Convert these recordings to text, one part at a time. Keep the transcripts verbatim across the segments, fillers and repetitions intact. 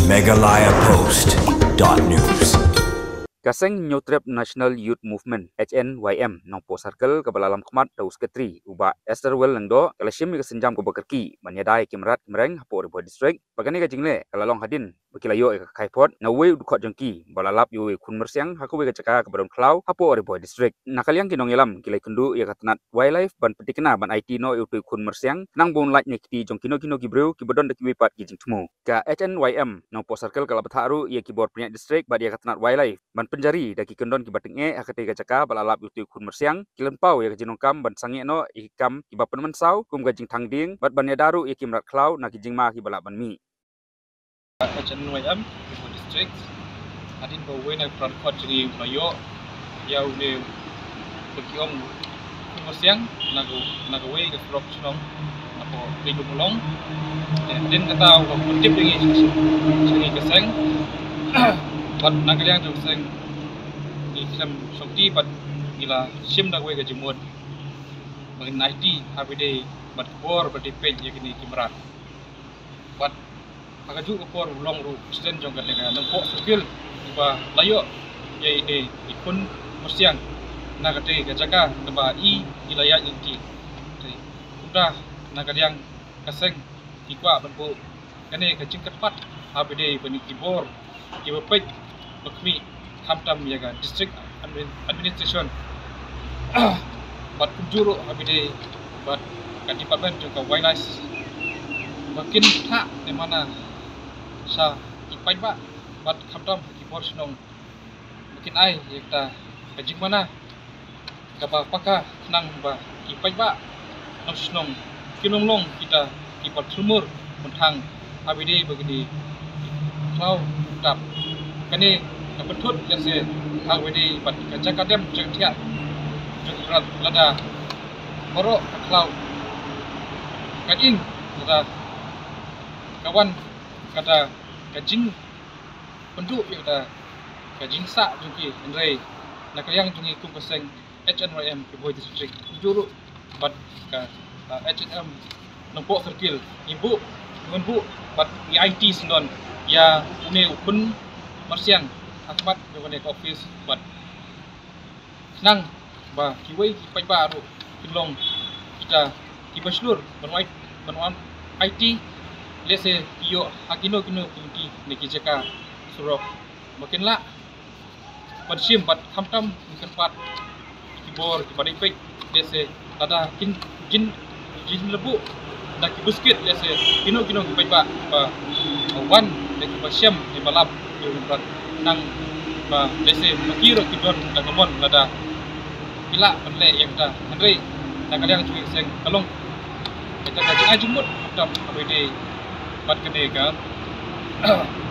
Meghalaya Post dot news. Ka seng Hynñiewtrep National Youth Movement, H N Y M, Nongpoh Circle, kaba la lam khmat da u Secretary u Bah Estherwell Lyngdoh, ka la shim ïa ka sienjam kaba kyrkieh ban ïada ïa ki mrad ki mreng hapoh Ri Bhoi District. Bad kane ka jingleh ka la long hadien ba ki la ïoh ïa ka khaipot na uwei u dkhot jong ki ba la lap ïa uwei u khun myrsiang ha kawei ka jaka kaba don khlaw hapoh Ri Bhoi District. Na ka liang ki nongïalam ki la ïakynduh ïa ka tnat Wildlife ban pynthikna ban aiti noh ïa utei u khun myrsiang, khnang ba un lait na ki kti jong kino kino ki briew kiba don da kiwei pat ki jingthmu. Ka H N Y M Nongpoh Circle ka la bthah ruh ïa ki bor pynïaid district bad ïa ka tnat Wildlife ban pynjari da ki kyndon kiba tyngeh ha katei ka jaka ba la lap ïa utei u khun myrsiang. Ki la pynpaw ïa ka jingdonkam ban sangeh noh ïa ki kam kiba pynmynsaw kum ka jingthang dieng bad ban ïada ruh ïa ki mrad khlaw na ki jingma kiba lah ban mih. H N Y M Ri Bhoi District, hadien ba uwei na ki para dkhot jong ngi u la ïoh ïa une ba ki ong u khun myrsiang na ka, na kawei ka surok shnong hapoh Ri Lum Ulong. Te hadien kata u la pyntip ïa ngi sha ngi ka seng. Bad na ka liang jong ka seng ngi khlem shongti bad ngi la shim da kawei ka jingmut ba ngin aiti ha ba ïadei bad ka bor ba dei peit ïa kine ki mrad. Bad ha kajuh ka por u long ruh u President jong kane ka Nongpoh Circle uba la ïoh ïa ine i khun myrsiang na katei ka jaka kaba i, i la ïaid lynti. Te kumta na ka liang ka seng ngi kwah ban buh kane ka jingkyrpad ha ba ïadei bad kine ki bor kiba peit ba khmih khamtam ïa ka district admin-, administration bad kumjuh ruh ha ba ïadei bad ka department jong ka wildlife ba kin thah ne mana sha ki paidbah bad khamtam ha ki bor shnong ba kin ai ïa kata ka jingmana kaba paka khnang ba ki paidbah nong shnong kin long long kita kiba thlur mynthang ha ba ïadei bad kine ki khlaw tap. Kane ka pynthut ïa se ha ba ïadei bad ka jaka dem jaka thiah jong ki mrad lada baroh ka khlaw ka ing lada ka wan kata ka jingpynduh ïa kata ka jingsah jong ki, hynrei na ka liang jong ngi kum ka seng H N Y M Ri Bhoi District kumjuh ruh bad ka, uh, H N Y M Nongpoh Circle ngi buh, ngi buh bad ngi aiti syndon ïa une u khun myrsiang ha khmat jong kane ka office bad khnang ba kiwei ki paidbah ruh kin long kita kiba shlur ban wan, ban wan aiti lehse ki ïoh ha kino kino ki lynti ne ki jaka surok ba kin lah ban shim bad khamtam ngi kyrpad ki bor kiba dei peit lehse lada kin jin, jin la buh na ki buskit lehse kino kino ki paidbah ba wan ne kiba shem ne ba lap ïa u mrad nang ba lehse ma ki ruh ki don da ka mon lada ki lah ban leh ïa kata. Hynrei na ka liang jong ngi ka seng ka long kata ka jingai jingmut khamtam ha ba ïadei bad kane ka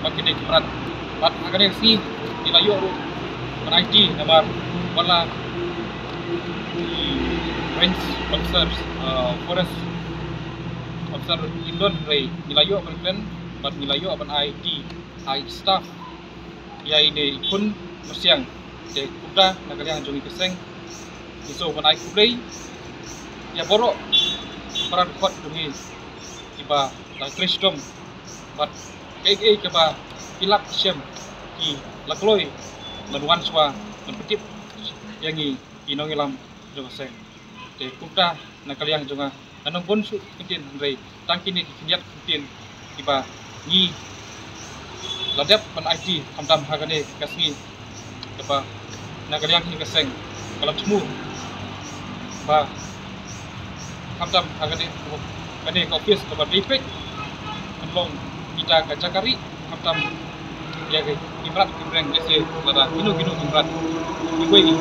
bad kine ki mrad. Bad ha kane ka sngi ngi la ïoh ruh ban aiti namar wat la range officers, uh, forest officer ruh kim don, hynrei ngi la ïoh ban kren bad ngi la ïoh ban aiti ha i staff ïa ine i khun myrsiang. Te kumta na ka liang jong ngi ka seng ngi sngewbha ban ai khublei ïa baroh para dkhot jong ngi kiba la trei shitom bad kaei kaei kaba ki lap shem ki la kloi ban wan shuwa ban pyntip ïa ngi ki nongïalam jong ka seng. Te kumta na ka liang jong nga, nga nym bun shuh kyntien hynrei tang kine ki khyndiat kyntien kiba ngi la dep ban aiti khamtam ha kane ka sngi kaba na ka liang hi ka seng ka la thmu ba khamtam ha kane, kane ka office kaba dei peit kan long kita ka jaka ri khamtam ïa ki mrad ki mreng lehse lada kino kino ki mrad kiwei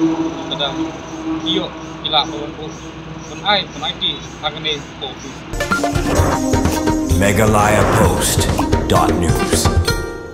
lada ïoh ki lah ban buh ban ai ban aiti ha kane ka office. Meghalaya Post dot news.